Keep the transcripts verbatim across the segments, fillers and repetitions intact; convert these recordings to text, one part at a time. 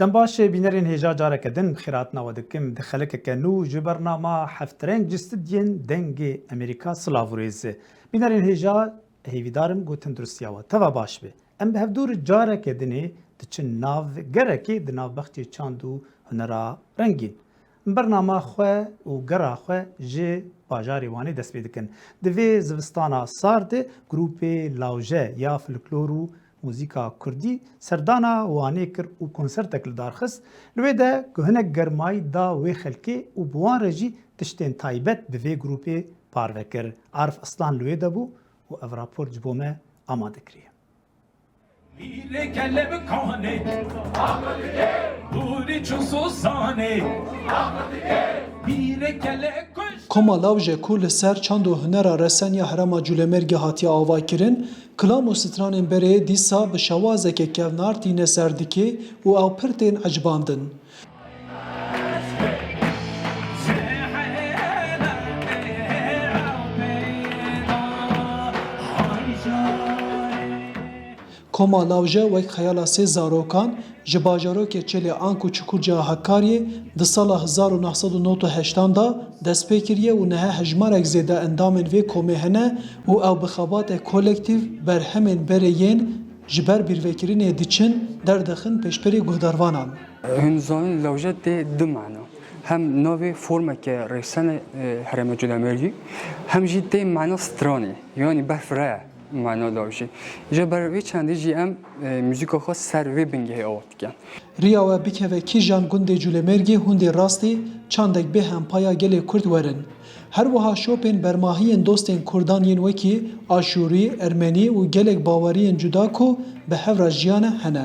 Dem baş e, bînerên hêja, careke din bi xêr hatina we dikim. Di xelekeke nû ji bernama Heftreng ji stûdyên Dengê Amerîka silav û rêz. Bînerên hêja, hêvîdar im ku tenduristiya we teva baş be. Em bi hevdûr careke dinê diçin nav gerekê di navbexçê çand û hunera rengîn. Em bernama xwe û gera xwe ji bajarê Wanê dest pê dikin. Di vê zivistana sar de grûpê Lawje ya folklor û muzîka kurdî serdana Wanê kir û konsertek li dar xist. Li wê de ku hinek germayî da wê xelkê û bi wan re jî tiştên taybet bi vê grûpê parve kir. Arif Aslan li wê de bû û ev rapor ji bo me amade kiriye. Mîrê kele bi kanê, hûrî çû Sûsanê. Mîrê kele kuş. Koma Lawje ku li ser çand û hunera resen ya herêma Colemêrgê hatiye avakirin, kilam û stranên berê dîsa bi şewazeke kevnar tîne ser dikê û ew pir tên ecibandin. Koma Lawje wek xeyala sê zarokan ji bajarokê Çêlê Ank û Çukurca Hakariyê di sala hezar û neh sed û nod û heştan de dest pê kiriye û niha hejmarek zêde endamên vê komê hene û ew bi xebatê kolektîf berhemên berê yên ji ber bîrvekirinê diçin, derdixin pêşberî guhdarvanan. Hûn zanin Lawje tê du mana. Hem navê formeke rêsene, e, herêma Colemêrgê, hem jî tê mana stranê, yanî berf re ye mana Lawje. Ji ber vê çendê jî em, e, muzîka xwe ser vê bingehê ava dikin. Riya we bikeve kîjan gundê Colemêrgê, hûn dê rastî çandek bê hempaya gelê Kurd werin. Her wiha şopên bermahiyên dostên Kurdan yên wekî Aşûrî, Ermenî û gelek baweriyên cuda ku bi hev re jiyane hene.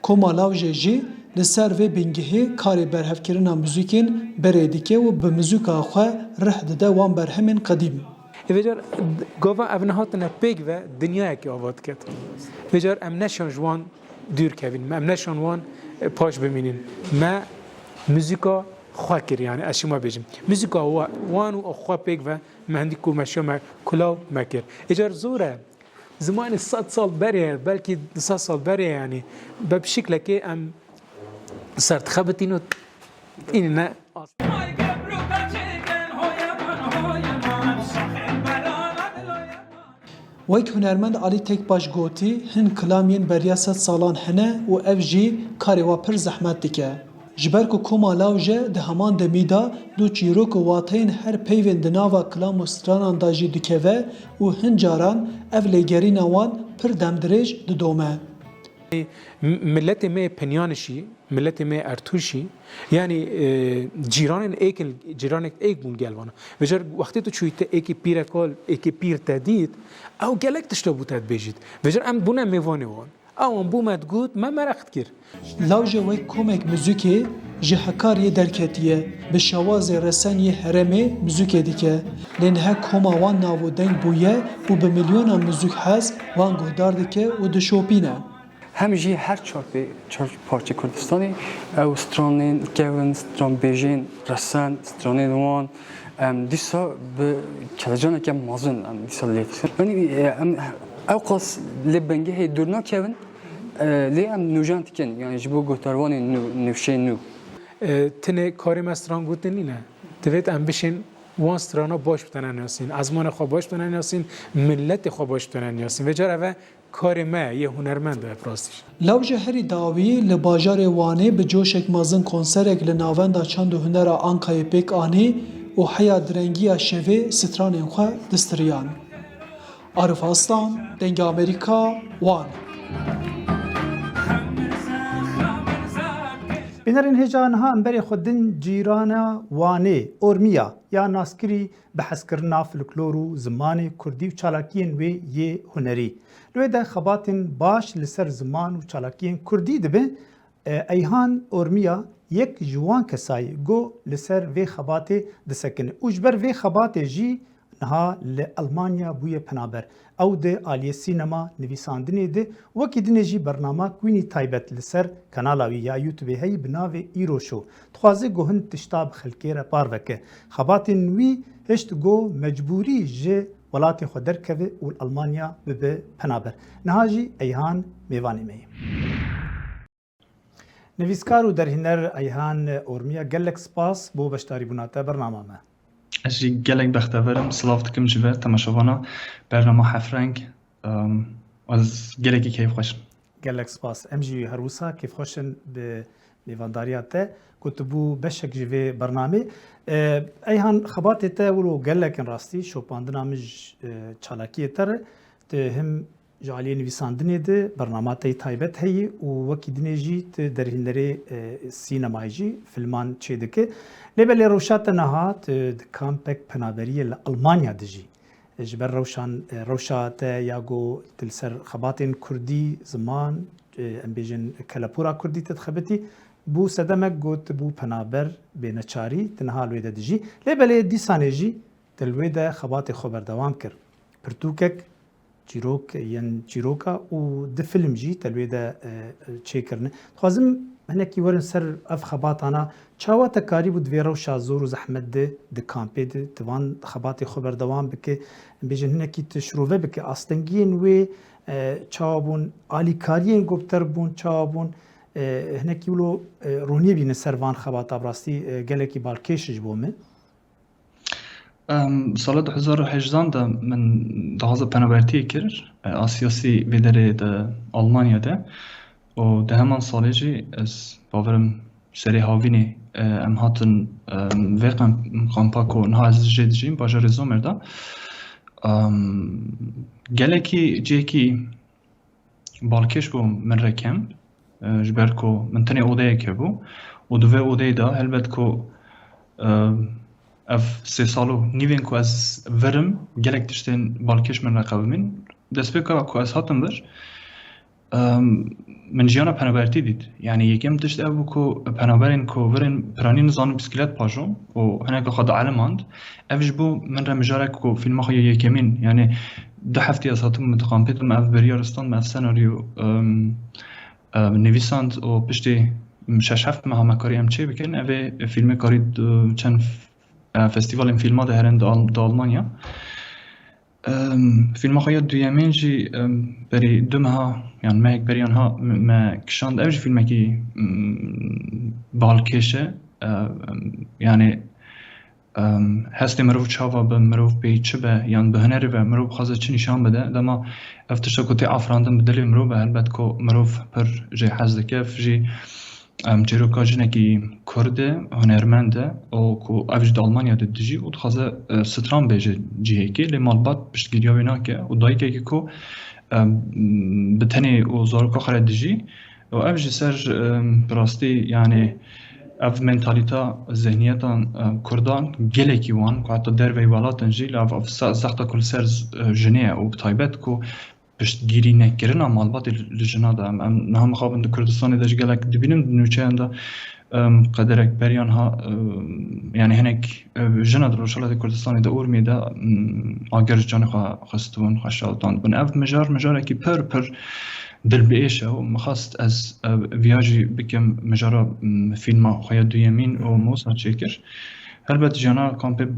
Koma Lawje jî li ser vê bingehê karê berhevkirina muzîkên berê dike û bi muzîka xwe rih dide wan berhemên qedîm. Ê vêcar gava ev nehatine pêk ve dinyayekî ava diket. Vêcar em neşan ji wan dûr kevîn, em neşan wan, e, paş bimînin. Me muzîka xwe kir, yani ez şima bêjim. Muzîka wa-, wan û xwe pêk ve me hindî ku meşiya me kulaw me kir. Êcar zor e. Zimanê sed sal berê ye, belkî du sed sal berê ye, yanî be bi şiklekê em serdixebitîn û înine. Wek hunermend Alî Tekbaş gotî, hin kilam yên beriya sed salan hene û ev jî karê we pir zehmet dike. Ji ber ku koma Lawje di heman demî de du çîrok û wateyên her peyvên di nava kilam û stranan de jî dikeve û hin caran ev lêgerîna wan pir demdirêj didome. M-, miletê me yê Penyanişî, miletê me yê Ertûşî, yanî, e, cîranên êk in, cîranek êk bûn gel vana. Vêcar wextê tu çûyî te êkê pîrek al, êkê pîr te dît, ew gelek tişta bû te dibêjît. Vêcar em bûne mêvanê wan. Ewan bû me digot, me meraq dikir. Lawje wek komek muzîkê ji Hekariyê derketiye, bi şewazê resen yê herêmê muzîkê dike. Lê niha koma wan nav û deng bûye û bi milyonan muzîkhez wan guhdar dike û dişopîne. Hem jî her çar pê-, çar parçe Kurdistanê ew stranên kevin, stranbêjên resen, stranên wan, em dîsa bi kelecaneke mezin em dîsa lê dikin. Yanî, e, em ew qas lê bingehê dûr nakevin, e, lê em nûjan dikin, yanî ji bo guhdarvanên nû, nûşên nû. E, tenê karê me stran gotin nîne. Divêt em bişên wan strana baş bi te nenasîn, ezmanê xwe baş bi te nenasîn, miletê xwe baş bi te nenasîn. Vêcar ev e karê me yê hunermend e, bi rastî jî. Lawje herî dawî li bajarê Wanê bi coşek mezin konserek li Navenda Çand û Hunera Ankayê pêk anî û heya direngiya şevê stranên xwe distiriyan. Arif Aslan, Dengê Amerîka, Wan. Bînerên hêja niha em berê xwe din cîrana Wanê, Ormiya, ya naskirî bi hezkirina folklor û zimanê kurdî û çalakiyên wê yê hunerî. Li wê de xebatên baş li ser ziman û çalakiyên kurdî dibe. E, Eyhan Ormiya yek ji wan kesayî go li ser vê xebatê disekine û ji ber vê xebatê jî niha li Elmanya bûye penaber. Ew di aliyê sînema, nivîsandinê de, wekî dinê jî bernama Queenie taybet li ser kanala wî ya YouTube heye bi navê Îro Show. Dixwaze ku hin tişta bi xelkê re parve ke. Xebatên wî hişt ku mecbûrî ji welatê xwe derkeve û li Elmanya bibe penaber. Niha jî Eyhan mêvanê me ye. Nivîskar û derhîner Eyhan Ormiya, gelek spas bo beşdarîbûna te bernama me. Ez jî gelek bextever im, silav dikim ji we temaşevana bernama Hefreng. Em, ez gelekî keyfxweş im. Gelek spas. Em jî her wisa keyfxweş in bi mêvandariya te ku tu bû beşek ji vê bernamê. E, Eyhan, xebatê te wilo gelek in rastî, şopandina min ji, e, çalakiyê te re. Tu him ji aliyê nivîsandinê de bernama te yê taybet heye û wekî dinê jî tu derhînerê, e, sînemayê jî filman çêdike. Lê belê rewşa te niha tu di kampek penaberiyê li Elmanya dijî. Ji ber rewşan, e, rewşa te ya ku tu li ser xebatên kurdî, ziman, e, em bêjin kelepûra kurdî te dixebitî, bû sedemek ku tu bû penaber bê neçarî, tu niha li wê de dijî. Lê belê dîsanê jî tu li wê de xebatê xwe berdewam kir. Pirtûkek çîrok yên çîroka û du film jî te li wê de, e, çêkirine. Dixwazim hinekî werin ser ev xebatana, çawa te karîbû di vê rewşa zor û zehmet de, di kampê de, tu van xebatê xwe berdewam bike, em bêjin hinekî tu şirove bike, astengiyên wê, e, çawa bûn, alîkariyên ku bi te re bûn, çawa bûn, e, hinekî wilo, e, roniyê bîne ser van xebata, bi rastî, e, gelekî balkêş ji bo me. Em, sala du hezar û hejdan de min daxwaza penabertiyê kir, e, a siyasî vê derê di Almanya de. Û di heman salê jî ez bawerim serê havînê, e, em hatin, em, vê kamp-, kampa ku niha ez jê dijîm, bajarê Zomer de. Em, gelekî cihekî balkêş bû min re kem, e, ji ber ku min tenê odeyek hebû û di vê odeyê de helbet ku, e, ev sê sal û nîvên ku ez vir im, gelek tiştên balkêş min re qewimîn. Destpêka ku ez hatim vir, e, min jiyana penabertî dît. Yanî yekem tişt ev bû ku penaberên ku vir in piranî nizanin bîsklêt pajon û hineka xwe dielimand. Ev ji bo min re mijarek ku fîlma xwe ya yekemîn, yanî du heftê ez hatim, min di kampê de me ev biryar stand, me ev senaryo, em, em, nivîsand û piştî şeş heft meha me karî em çê bikin. Ev ê fîlmê karî di çend, e, festîvalên fîlma de herin di Al-, di Almanya. Em, fîlma xwe ya duyemîn jî, em, berî du meha, yan mehek berî yan ha me, me kişand. Ev jî fîlmekî, em, balkêş e. Em, yanî, em, hestê mirov çawa be, mirov pê çi be, yan bi hunerê ve mirov bixwaze çi nîşan bide, dema ev tişta ku tê afirandin bi dilê mirov be, helbet ku mirov pir jê hez dike. Ev jî, em, çîroka jinekî kurd e, hunermend e û ku ev jî di Almanya de dijî û dixwaze, e, stran bêje cihekê, lê malbat piştgiriya wê nake û dayikekî ku, em, bi tenê û zaroka xwe re dijî û ev ji ser, em, bi rastî, yanî ev mentalîta, zihniyetan, em, kurdan gelekî wan ku heta derveyî welat in jî, lê ev, ev se-, zexta ku li ser z-, e, jinê ye û bi taybet ku piştgirî nekirina malbatê li, li jina de. Em, em niha mixabin di Kurdistanê de jî gelek dibînim di nûçeyan de, em, qederek beriyan ha, em, yanî hinek, e, jina di Rojhilatê Kurdistanê de, Urmiyê de, em, agir ji canê xwe xistibûn, xwe şewitandibûn. Ev mijar, mijarekî pir, pir dilbiêş e û min xwest ez, e, viya jî bikim mijara, em, fîlma xwe ya duyemîn û min wisa çêkir. Helbet jiyana kampê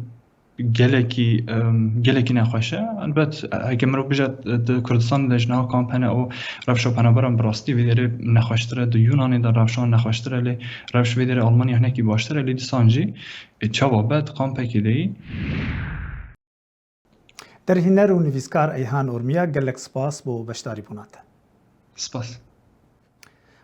gelekî, em, gelekî nexweş e. Elbet, heke mirov bije, di Kurdistanê de jî niha kamp hene û rewşa penaberan bi rastî vê derê nexweştir e. Di Yunanê de rewşan nexweştir e, lê rewş vê derê Almanya hinekî baştir e. Lê dîsan jî, e, çawa be, di kampekê de yî. Derhîner û nivîskar Eyhan Ormiya, gelek spas bo beşdarîbûna te. Spas.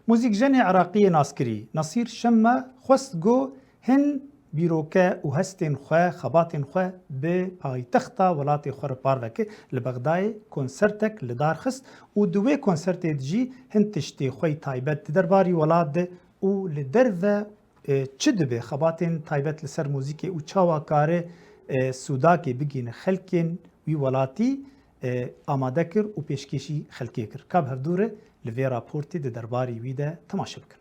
Muzîkjenê Iraqî yê naskirî Nasîr Şemme xwest ku hin bîroke û hestên xwe, xebatên xwe bi paytexta welatê xwe re parve kir. Li Bexdayê konsertek li dar xist û di wê konsertê de jî hin tiştê xwe yê taybet di derbarî welat de Û li derve, e, çi dibe xebatên taybet li ser muzîkê û çawa kare, e, sûdakê bigihîne xelkên wî welatî, e, amade kir û pêşkêşî xelkê kir. Ka bi hevdû re li vê raportê di derbarî wî de temaşe bikin.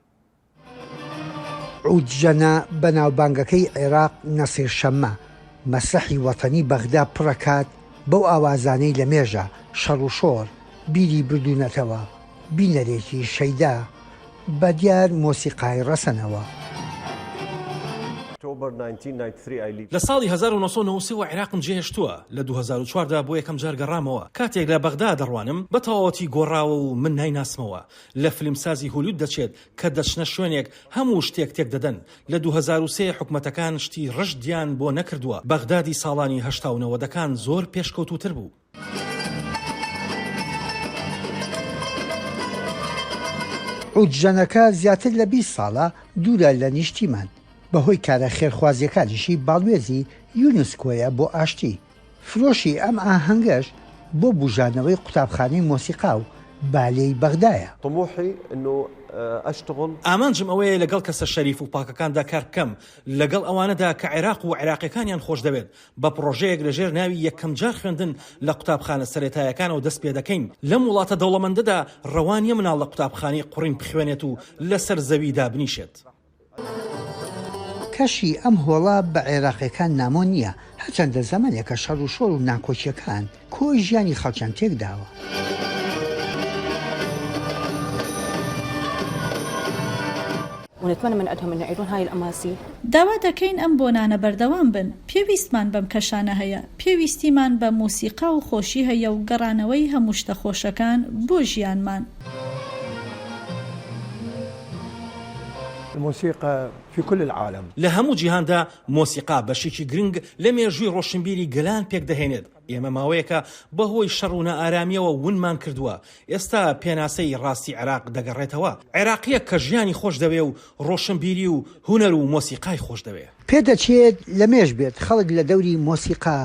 عود جەنە بەناوبانگەکەی عێراق نەسیر شەممە، مەسرەحی وەتەنی بەغدا پڕەکات بەو ئاوازانەی لە مێژە شەڕ و شۆڕ بیری بردوونەتەوە، بینەرێکی شەیدا، بە دیار مۆسیقای ڕەسەنەوە. لە ساڵی هەزار و نۆ سەد و نەوەد و سێ وە عێراقم جێهێشتووە. لە دوو هەزار و چوار دا بۆ یەکەم جار گەڕامەوە. کاتێک لە بەغدا دەڕوانم، بە تەواوەتی گۆڕاوە و من نایناسمەوە. لە فیلمسازی هۆلیود دەچێت کە دەچنە شوێنێک هەموو شتێک تێک دەدەن. لە دوو هەزار و سێ حکومەتەکان شتی ڕژدیان بۆ نەکردووە. بەغدادی ساڵانی هەشتا و نەوەدەکان زۆر پێشکەوتووتر بوو. عود ژەنەکە زیاتر لە بیست ساڵە دوورە لە نیشتیمان، بەهۆی کارە خێرخوازیەکانیشی باڵوێزی یونسکۆیە بۆ ئاشتی. فرۆشی ئەم ئاهەنگەش بۆ بوژانەوەی قوتابخانەی مۆسیقا و بالێی بەغدایە. طموحي انه اشتغل. ئامانجم ئەوەیە لەگەڵ کەسە شەریف و پاکەکاندا کار بکەم، لەگەڵ ئەوانەدا کە عێراق و عێراقیەکانیان خۆش دەوێت. بە پڕۆژەیەک لەژێر ناوی یەکەم جار خوێندن لە قوتابخانە سەرەتایەکانەوە دەست پێ دەکەین. لەم وڵاتە دەوڵەمەندەدا ڕەوا نییە مناڵ لە قوتابخانەی قوڕین بخوێنێت و لەسەر زەوی دابنیشێت. کەشی ئەم هۆڵە بە عێراقیەکان نامۆ نییە، هەرچەندە زەمەنێکە شەڕ و شۆڕ و ناکۆکیەکان کۆی ژیانی خەڵکیان تێکداوە. ونتمنى من عندهم انه يعيدون هاي الاماسي. داوا دەکەین ئەم بۆنانە بەردەوام بن. پێویستمان بەم کەشانە هەیە. پێویستیمان بە مۆسیقا و خۆشی هەیە و گەڕانەوەی هەموو شتە خۆشەکان بۆ ژیانمان. الموسيقى في كل العالم. لە هەموو جیهاندا مۆسیقا بەشێکی گرنگ لە مێژووی ڕۆشنبیری گەلان پێک دەهێنێت. ئێمە ماوەیەکە بەهۆی شەڕ و نائارامیەوە ونمان کردووە. ئێستا پێناسەی ڕاستی عێراق دەگەڕێتەوە. عێراقیەک کە ژیانی خۆش دەوێ و ڕۆشنبیری و هونەر و مۆسیقای خۆش دەوێ. پێدەچێت لە مێژ بێت خەڵک لە دەوری مۆسیقا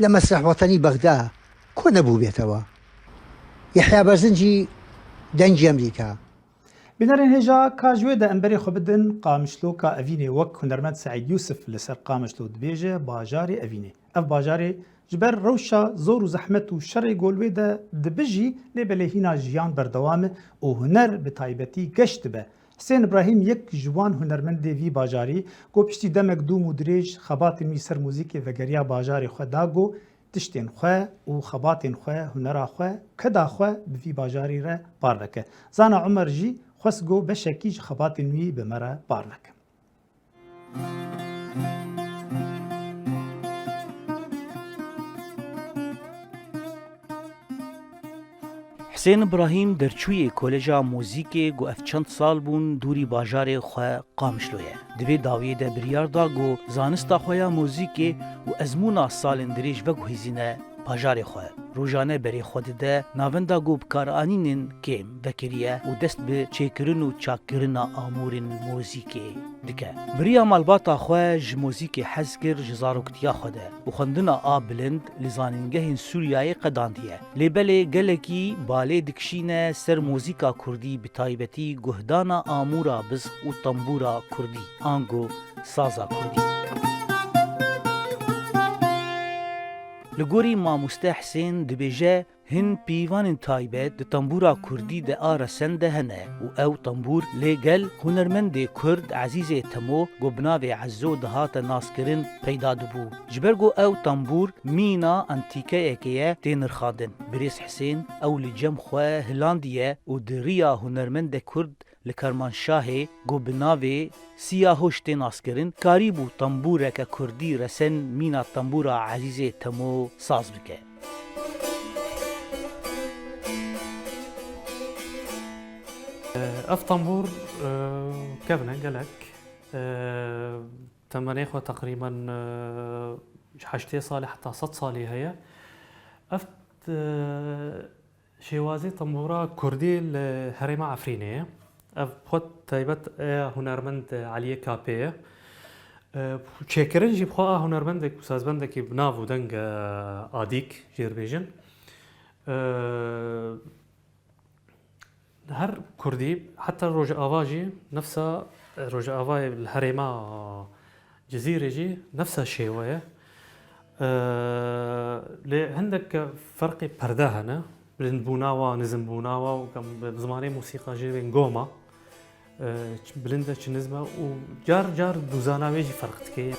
لە مەسرەح وەتەنی بەغدا کۆ نەبووبێتەوە. یەحیا بەرزنجی، دەنگی ئەمریکا. Bînerên hêja, ka ji wê de em berê xwe bidin Qamişloka Evînê. Wek hunermend Seîd Yûsif li ser Qamişlo dibêje, bajarê Evînê. Ev bajarê ji ber rewşa zor û zehmet û şerê ku li wê de dibe jî, lê belê hîna jiyan berdewam e û huner bi taybetî geş dibe. Hisên Îbrahîm yek ji wan hunermendê vî bajarî ku piştî demek dûm û dirêj xebatên wî ser muzîkê vegeriya bajarê xwe da ku tiştên xwe û xebatên xwe, hunera xwe, keda xwe bi vî bajarî re parve ke. Zana Umer jî xwest ku beşekî ji xebatên wî bi me re parve ke. Hisên Îbrahîm derçûyê Koleja Muzîkê ku ev çend sal bûn dûrî bajarê xwe Qamişlo ye. Di vê dawiyê de biryar da ku zanista xwe ya muzîkê û ezmûna salên dirêj veguhîzîne bajarê xwe. Rojane berê xwe dide navenda ku bikaranînên kêm vekiriye û dest bi çêkirin û çakkirina amûrên muzîkê dike. Bi riya malbata xwe ji muzîkê hez kir ji zaroktiya xwe de û xwendina a bilind li zanîngehên Sûriyeyê qedandiye. Lê belê gelekî balê dikişîne ser muzîka kurdî, bi taybetî guhdana amûra bizq û tembûra kurdî, ango saza kurdî. Li gorî mamoste Hisên dibêje, hin pîvanên taybet di tembûra kurdî de a resen de hene û ew tembûr lê gel hunermendê kurd Ezîzê Temo ku bi navê Ezzo dihate naskirin peyda dibû. Ji ber ku ew tembûr mîna antîkeyekê ye tê nirxandin. Birêz Hisên ew li cem xwe hilandiye û di riya hunermendek kurd li Kermanşahê ku bi navê Siyahoş tê naskirin, karîbû tembûreke kurdî resen mîna tembûra Ezîzê Temo saz bike. Ev tembûr, e, kevn e gelek. E, temenê xwe teqrîben, e, ji heştê salî heta sed salî heye. Ev, e, Şêwazê tembûra kurdî li herêma Efrînê ye. Ev xwe taybet e hunermend Eliyê Kapê ye. E, çêkirin jî bi xwe a hunermendek û sazbendekî bi nav û deng, e, Adîk jê re bêjin. E, Her Kurdî, heta Rojava jî nefsa, Rojavayê li herêma Cizîrê jî nefsa şêwe ye. Ee, lê hindek ferqê perde hene. Bilindbûna wa, nizimbûna wa û bi zimanê mûsîqa jî bên goma, ee, çi bilind e, çi nizm e û car car dûzana wê jî ferq dike.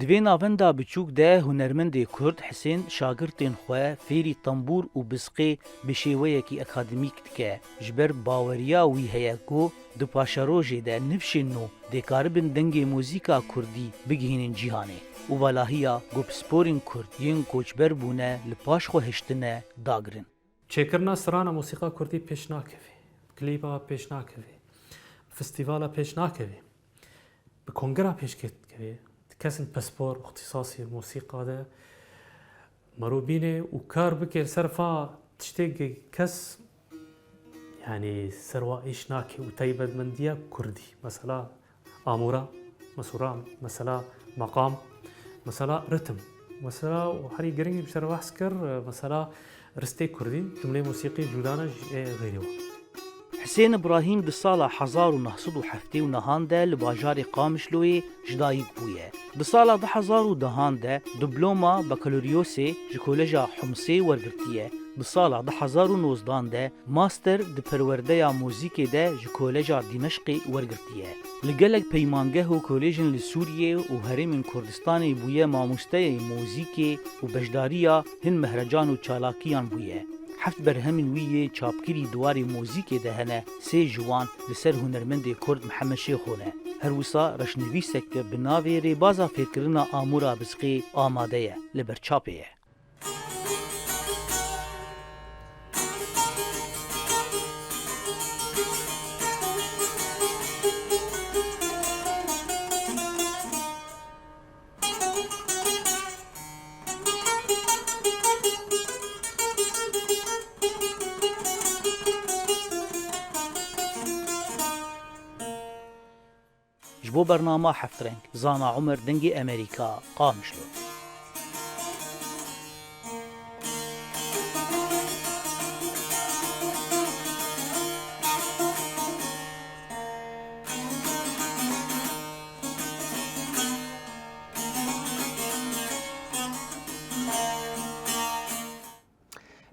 Di vê navenda biçûk de hunermendê Kurd Hisên şagirtên xwe fêrî tembûr û bizqê bi şêweyekî akademîk dike. Ji ber baweriya wî heye ku di paşerojê de nifşên nû dê karibin dengê muzîka Kurdî bigihînin cîhanê û valahiya ku pisporên Kurd yên koçber bûne li paş xwe hiştine dagirin. Çêkirina strana mûsîqa Kurdî pêş nakeve, klîba pêş nakeve, festîvala pêş nakeve. Bi kongera pêşkêt dikevê, kesên pispor, îxtîsasî mûsîqa de mero bîne û kar bike li ser fa tiştê ke kes, yanî ser wa êş nake û taybetmendiya Kurdî. Mesela amûra, mesûra, mesela meqam, mesela ritim. Mesela û herî giringî bi ser behs kir, mesela ristê Kurdî, cumlê mûsîqî cudane ji ê xeyrê wa. Hisên Îbrahîm di sala hezar û neh sed û heftê û nehan de li bajarê Qamişloyê ji dayik bûye. Di sala du hezar û dehan de diploma bakaloriyosê ji Koleja Humsê wergirtiye. Di sala du hezar û nozdan de master di perwerdeya muzîkê de ji Koleja Dîmeşqê wergirtiye. Li gelek peymangeh û kolejên li Sûriyê û Herêmên Kurdistanê bûye mamosteyê muzîkê û beşdariya hin mehrecan û çalakiyan bûye. Heft berhemên wî yê çapkirî di warê muzîkê de hene, sê ji wan li ser hunermendê Kurd Mihemed Şêxo ne. Her wisa reşnivîseke bi navê Rêbaza Fêrkirina Amûra Bizqê amade ye, li ber çapê ye. Ji bo bernama Heft Reng, Zana Omer, Dengê Emerîka, Qamişlo.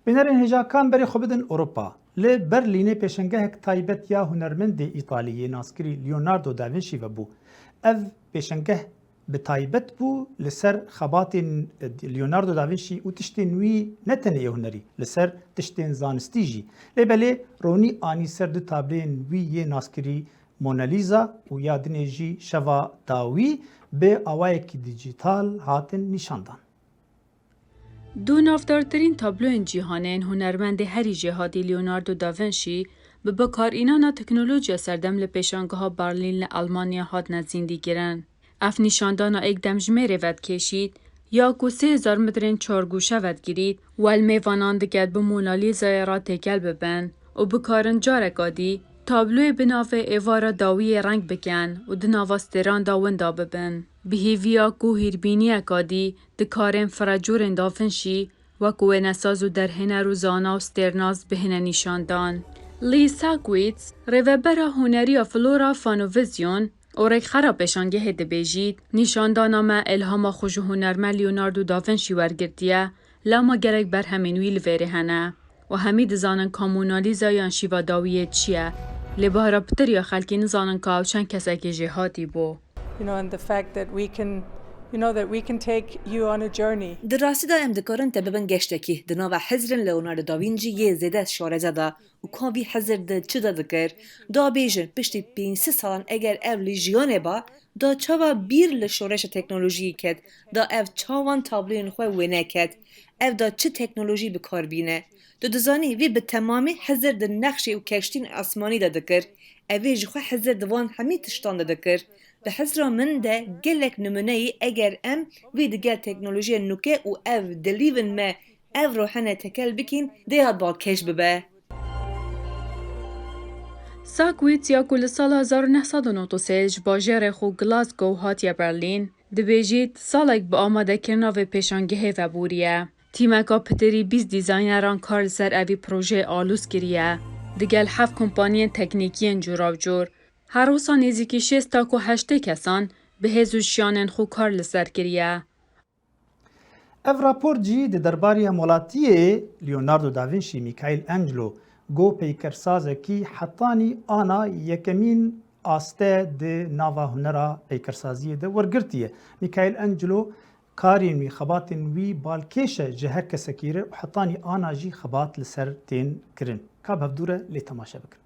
Bînerên hêjakan berê xwe bidin Ewropa. Li Berlînê pêşengehek taybet ya hunermendê Îtalî yê naskirî Leonardo da Vinci vebû. Ev pêşengeh bi taybet bû li ser xebatên Leonardo da Vinci û tiştên wî ne tenê yê hunerî, li ser tiştên zanistî jî. Lê belê ronî anî ser du tabloyên wî yê naskirî Mona Lisa û ya dinê jî Şeva Dawî bi awayekî dîjîtal hatin nîşandan. Du navdartirîn tabloyên cîhanê yên hunermendê herî jêhatî Leonardo da Vinci bi bikarînana teknolojiya serdem li pêşangeha Berlîn li Elmanya hatine zîndîkirin. Ev nîşandana êk demjimêrê vedikêşît, ya ku sê hezar metrên çargûşe vedigirît, wel mêvanan diket bi Mona Lisayê re têkel bibin û bikarin careka dî tabloyê bi navê Êvara Dawiyê reng bikin û di nava stêran de winda bibin. Bi hêviya ku hîrbîniyeka dî di karên firecûrên da Vinci, wek wênesaz û derhêner û zana û stêrnaz bihêne nîşandan. Lee Sakowitz, rêvebera hunerî ya Flora Fanovision û rêkxera pêşangehê dibêjît, nîşandana me îlhama xwe ji hunermend Leonardo da Vinci wergirtiye, lema gelek berhemên wî li vêrê hene û hemî dizanin ka Mona Lisa yan Şîva Dawiyê çi ye, lê bihara pitir ya xelkî nizanin ka ew çend kesekî jêhatî bû. You know, and the fact that we can, you know, that we can take you on a journey. Di rastî de em dikarin te bibin geştekî di nava hizrên Leonardo da Vinci yê zêde şareze de û ka vî hizir di çi de dikir. Da bêjin piştî pênc sed salan eger ev li jiyanê ba, da çawa bîr li şoreşa teknolojiyê ket, da ev çawan tabloyên xwe wêne ket, ev da çi teknolojî bi kar bîne. Tu dizanî vî bi temamî hizir di nexşê û keştîn asmanî de dikir. Ev ê ji xwe hizir di van hemî tiştan de dikir. Di hizra min de gelek nimûneyî eger em vî digel teknolojiya nûke û ev dilîvin me ev ro hene tekel bikîn, dê hat balkêş bibe. Sakowitz ya ku li sala hezar û neh sed û nod û sê ji bajêrê xwe Glasgow hatiye Berlîn, Dibêjît, salek bi amadekirina vê pêşangehê ve bûriye. Tîmeka pitirî bîst dîzayneran kar li ser evî projeyê alûz kiriye, digel heft kompaniyên teknîkî yên cûrawcûr. Her wisa nêzîkî şêst ta ku heştê kesan bi hêz û jiyanên xwe kar li ser kiriye. Ev rapor jî di derbarî hemwelatiyê Leonardo da Vinci, Michelangelo, go peykersazekî hetanî ana yekemîn aste di nava hunera peykersaziyê de wergirtiye. Michelangelo karên wî, xebatên wî balkêş e ji her kesekî re û hetanî ana jî xebat li ser tên kirin. Ka bi hevdû re lê temaşe bikin.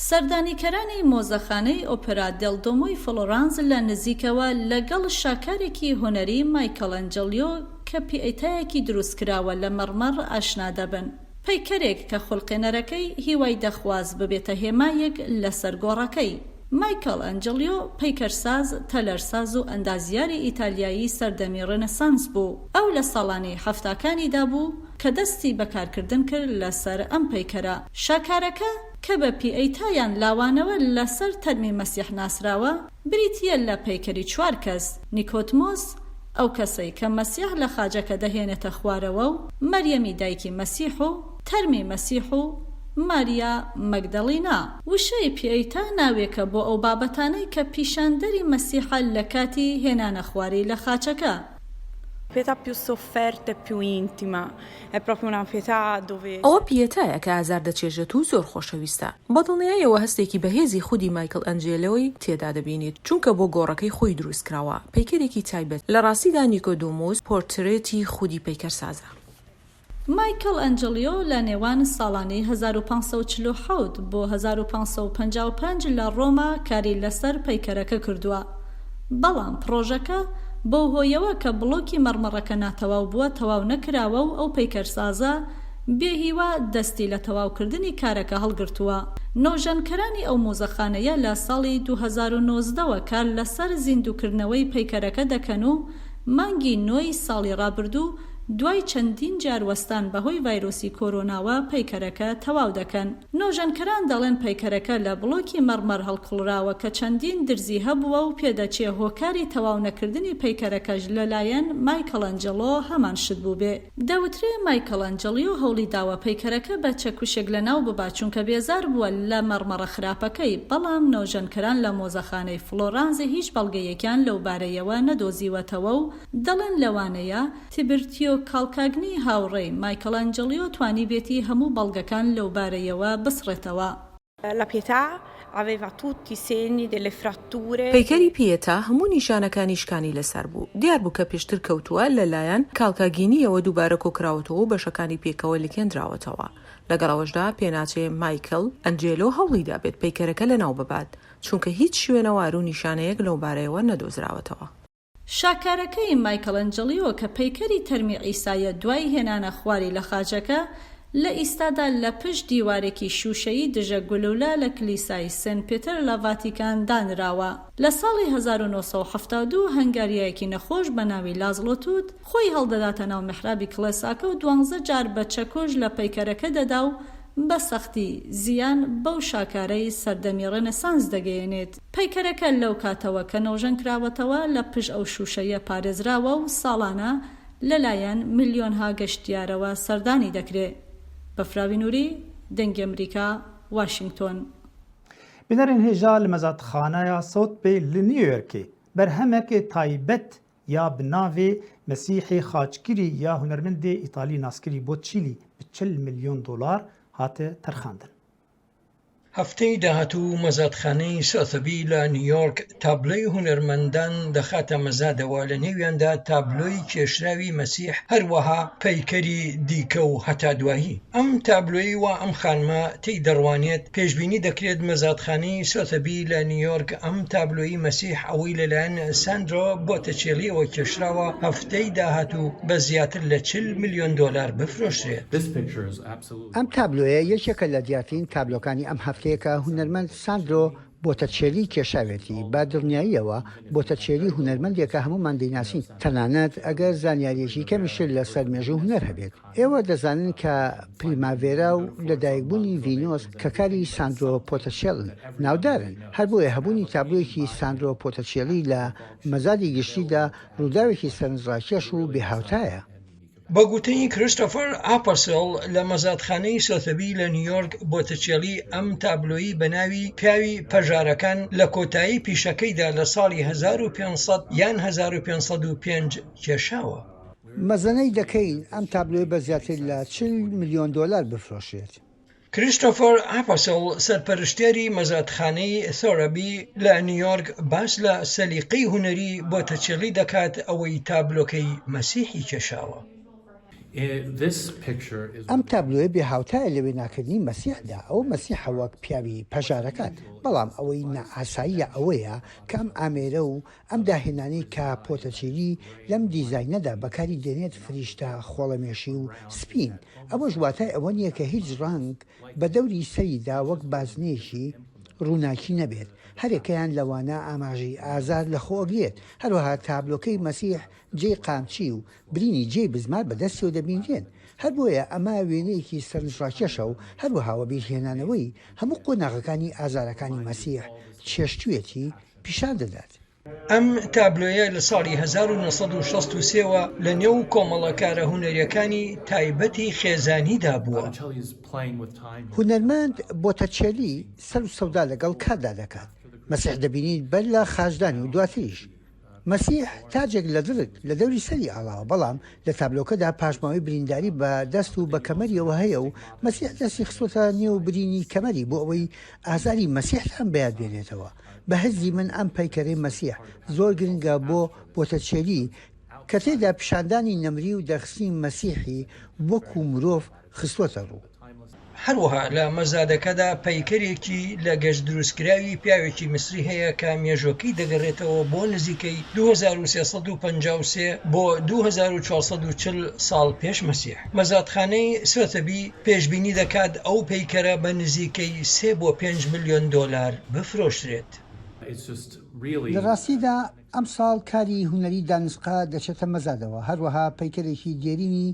سەردانیکەرانی مۆزەخانەی ئۆپێرا دێل دۆمۆی فلۆرانس لە نزیکەوە لەگەڵ شاکارێکی هونەری مایکەڵەنجەلیۆ کە پیئێتایەکی دروستکراوە لە مەڕمەڕ ئاشنا دەبن. پەیکەرێک کە خولقێنەرەکەی هیوای دەخواست ببێتە هێمایەک لەسەر گۆڕەکەی. مایکەڵ ئەنجلیۆ پەیکەرساز، تەلەرساز و ئەندازیاری ئیتالیایی سەردەمی ڕێنێسانس بوو. ئەو لە ساڵانی حەفتاکانیدا بوو کە دەستی بەکارکردن کرد لەسەر ئەم پەیکەرە. شاکارەکە کە بە پیئەیتایان لاوانەوە لەسەر تەرمی مەسیح ناسراوە، بریتییە لە پەیکەری چوار کەس، نیکۆدمۆس، ئەو کەسەی کە مەسیح لە خاجەکە دەهێنێتە خوارەوە و مەریەمی دایکی مەسیح و تەرمی مەسیح و ماریا مەگدەڵینا. وشەی پیئەیتا ناوێکە بۆ ئەو بابەتانەی کە پیشاندەری مەسیحە لە کاتی هێنانە خواری لە خاچەکە. Pietà più sofferta e più intima, è proprio una pietà dove ئەوە پیئەتایە کە ئازار دەچێژێت و زۆر خۆشەویستە. بە دڵنیاییەوە هەستێکی بەهێزی خودی مایکڵ ئەنجێلۆی تێدا دەبینیت، چونکە بۆ گۆڕەکەی خۆی دروست کراوە. پەیکەرێکی تایبەت. لە ڕاستیدا نیکۆدۆمۆس پۆرترێتی خودی پەیکەرسازە. مایکڵ ئەنجلیۆ لە نێوان ساڵانی هەزار و پانسەد و چل و حەوت بۆ هەزار و پانسەد و پەنجا و پەنج لە ڕۆما کاری لەسەر پەیکەرەکە کردووە، بەڵام پڕۆژەکە بەو هۆیەوە کە بڵۆکی مەڕمەڕەکە ناتەواو بووە، تەواو نەکراوە و ئەو پەیکەرسازە بێهیوا دەستی لە تەواوکردنی کارەکە هەڵگرتووە. نۆژەنکەرانی ئەو مۆزەخانەیە لە ساڵی دوو هەزار و نۆزدە وە کار لەسەر زیندووکردنەوەی پەیکەرەکە دەکەن و مانگی نۆی ساڵی ڕابردوو دوای چەندین جار وەستان بەهۆی ڤایرۆسی کۆرۆناوە پەیکەرەکە تەواو دەکەن. نۆژەنکەران دەڵێن پەیکەرەکە لە بڵۆکی مەڕمەر هەڵکوڵراوە کە چەندین درزی هەبووە و پێدەچێ هۆکاری تەواو نەکردنی پەیکەرەکەش لەلایەن مایکڵ ئەنجلۆ هەمان شت بووبێ. دەوترێ مایکڵ ئەنجلیۆ هەوڵی داوە پەیکەرەکە بە چەکوشێک لەناو ببات، چونکە بێزار بووە لە مەڕمەڕە خراپەکەی، بەڵام نۆژەنکەران لە مۆزەخانەی فلۆرانزی هیچ بەڵگەیەکیان لەو بارەیەوە نەدۆزیوەتەوە و دەڵێن لەوانەیە تیبرتیۆ کالکاگنی هاوڕێی مایکڵ ئەنجلیۆ توانیبێتی هەموو بەڵگەکان لەو بارەیەوە بسڕێتەوە. La Pietà aveva tutti i segni delle fratture. پەیکەری پیئەتا هەموو نیشانەکانی شکانی لەسەر بوو. دیار بوو کە پێشتر کەوتووە لەلایەن کالکاگینیەوە دووبارە کۆکراوەتەوە و بەشەکانی پێکەوە لکێندراوەتەوە. لەگەڵ ئەوەشدا پێناچێ مایکڵ ئەنجێلۆ هەوڵی دابێت پەیکەرەکە لەناو ببات، چونکە هیچ شوێنەوار و نیشانەیەک لەو بارەیەوە نەدۆزراوەتەوە. شاکارەکەی مایکڵ ئەنجلیۆ کە پەیکەری تەرمی عیسایە، دوای هێنانە خواری لە خاچەکە، لە ئیستادا لە پشت دیوارێکی شووشەیی دژە گولولە لە کلیسای سێنت پێتەر لە ڤاتیکان دانراوە. لە ساڵی هەزار و نۆ سەد و حەفتا و دوو هەنگاریایەکی نەخۆش بە ناوی لازڵۆ توت خۆی هەڵدەداتە ناو میحرابی کڵێساکە و دوانزە جار بە چەکۆش لە پەیکەرەکە دەدا و بە سەختی زیان بەو شاکارەی سەردەمی ڕێنێسانس دەگەیەنێت. پەیکەرەکە لەو کاتەوە کە نۆژەن کراوەتەوە لە پشت ئەو شووشەیە پارێزراوە و ساڵانە لەلایەن ملیۆنها گەشتیارەوە سەردانی دەکرێ. بەفراوی نوری، دەنگی ئەمریکا، واشنگتۆن. Bînerên hêja li mezatxaneya South Bay li New Yorkê berhemeke taybet ya bi navê Mesîhê Xaçkirî ya hunermendê Îtalî naskirî Botticelli bi çil milyon dolar hate terxandin. هەفتەی داهاتوو مەزادخانەی سۆثەبی لە نیویۆرک تابلۆی هونەرمەندان دەخاتە مەزادەوە، لە نێویاندا تابلۆی کێشراوی مەسیح، هەروەها پەیکەری دیکە و هەتا دوایی. ئەم تابلۆی و ئەم خانمە تێی دەڕوانێت، پێشبینی دەکرێت مەزادخانەی سۆثەبی لە نیویۆرک ئەم تابلۆی مەسیح ئەوەی لەلایەن ساندرۆ بۆتەچێلیەوە کێشراوە، هەفتەی داهاتوو بە زیاتر لە چل ملیۆن دۆلار بفرۆشرێت. ئەم تابلۆیە یەکێکە لە دیارترین تابلۆکانی ئەم هەفتەیە کە هونەرمەند ساندرۆ بۆتەچێلی کێشاوێتی. بە دڵنیاییەوە بۆتەچێلی هونەرمەندێکە هەمومان دەیناسین، تەنانەت ئەگەر زانیاریەکی کەمیشتر لەسەر مێژوو هونەر هەبێت. ئێوە دەزانن کە پریماڤێرا و لەدایکبوونی ڤینۆس کە کاری ساندرۆ پۆتەچێلن ناودارن. هەر بۆیە هەبوونی تابلۆیەکی ساندرۆ پۆتەچێلی لە مەزادی گشتیدا ڕووداوێکی سەرنجڕاکێش و بێهاوتایە. بە گوتەی کریستۆفەر ئاپەسێڵ لە مەزادخانەی سۆتەبی لە نیویۆرک، بۆتەچێلی ئەم تابلۆی بە ناوی پیاوی پەژارەکان لە کۆتایی پیشەکەیدا لە ساڵی هەزار و پێنج سەد یان هەزار و پێنج سەد و پێنج کێشاوە. مەزەنەی دەکەین ئەم تابلۆی بە زیاتر لە چل ملیۆن دۆلار بفرۆشێت. کریستۆفەر ئاپەسڵ، سەرپەرشتیاری مەزادخانەی ثۆرەبی لە نیویۆرک، باس لە سەلیقەی هونەری بۆتەچێلی دەکات، ئەوەی تابلۆکەی مەسیحی کێشاوە. ئەم تابلۆیە بێ هاوتایە لە وێناکردنی مەسیحدا. ئەو مەسیحە وەک پیاوی پەژارەکان، بەڵام ئەوەی نائاساییە ئەوەیە کە ئەم ئامێرە و ئەم داهێنانەی کە پۆتەچێلی لەم دیزاینەدا بەکاری دێنێت فریشتە خۆڵەمێشی و سپین. ئەوەش واتای ئەوە نییە کە هیچ ڕەنگ بە دەوری سەریدا وەک بازنەیەکی ڕووناکی نەبێت. هەرێکەیان لەوانە ئاماژەی ئازار لە خۆ ئەگرێت. هەروەها تابلۆکەی مەسیح جێی قامچی و برینی جێی بزمار بەدەستیەوە دەبینرێن. هەر بۆیە ئەمە وێنەیەکی سەرنجڕاکێشە و هەروەها وەبیرهێنانەوەی هەموو قۆناغەکانی ئازارەکانی مەسیح چێشتوێتی پیشان دەدات. ئەم تابلۆیە لە ساڵی هەزار و نۆ سەد و شەست و سێ وە لە نێو کۆمەڵەکارە هونەریەکانی تایبەتی خێزانیدا بووە. هونەرمەند بۆتەچێلی سەر و سەودا لەگەڵ کاتدا دەکات. مەسیح دەبینیت بەر لە خاچدانی و دواتریش مەسیح تاجێک لە دڵک لە دەوری سەری ئاڵاوە، بەڵام لە تابلۆکەدا پاشماوەی برینداری بە دەست و بە کەمەریەوە هەیە و مەسیح دەستی خستۆتە نێو برینی کەمەری بۆ ئەوەی ئازاری مەسیحتان بەیاد بێنێتەوە. بە هەزی من ئەم پەیکەرەی مەسیح زۆر گرنگە بۆ بۆتەچێلی کە تێدا پیشاندانی نەمری و دەرخستنی مەسیحی وەکو مرۆڤ خستوەتە ڕوو. هەروەها لە مەزادەکەدا پەیکەرێکی لە گەشت دروستکراوی پیاوێکی میسری هەیە کە مێژووەکەی دەگەڕێتەوە بۆ نزیکەی دوو هەزار و سێ سەد و پەنجا و سێ بۆ دوو هەزار و چوار سەد و چل ساڵ پێش مەسیح. مەزادخانەی سۆتەبی پێشبینی دەکات ئەو پەیکەرە بە نزیکەی سێ بۆ پێنج ملیۆن دۆلار بفرۆشرێت. لە ڕاستیدا ئەم ساڵ کاری هونەری دانسقا دەچێتە مەزادەوە، هەروەها پەیکەرێکی دێرینی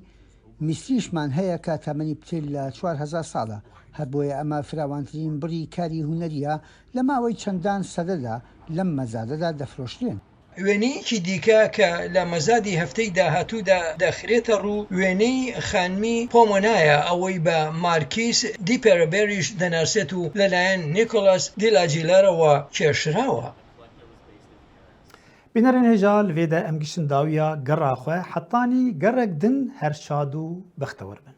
میسریشمان هەیە کە تەمەنی پتر لە چوار هەزار ساڵە. هەر بۆیە ئەمە فراوانترین بڕی کاری هونەریە لە ماوەی چەندان سەدەدا لەم مەزادەدا دەفرۆشرێن. وێنەیەکی دیکە کە لە مەزادی هەفتەی داهاتوودا دەخرێتە ڕوو، وێنەی خانمی پۆمۆنایە، ئەوەی بە مارکیس دیپێرەبێریش دەناسێت و لەلایەن نیکۆلاس دیلاجیلەرەوە کێشراوە. Bînerên hêja, li vê de em giştin dawiya gera xwe, hetanî gerek din her şad û bextewar bin.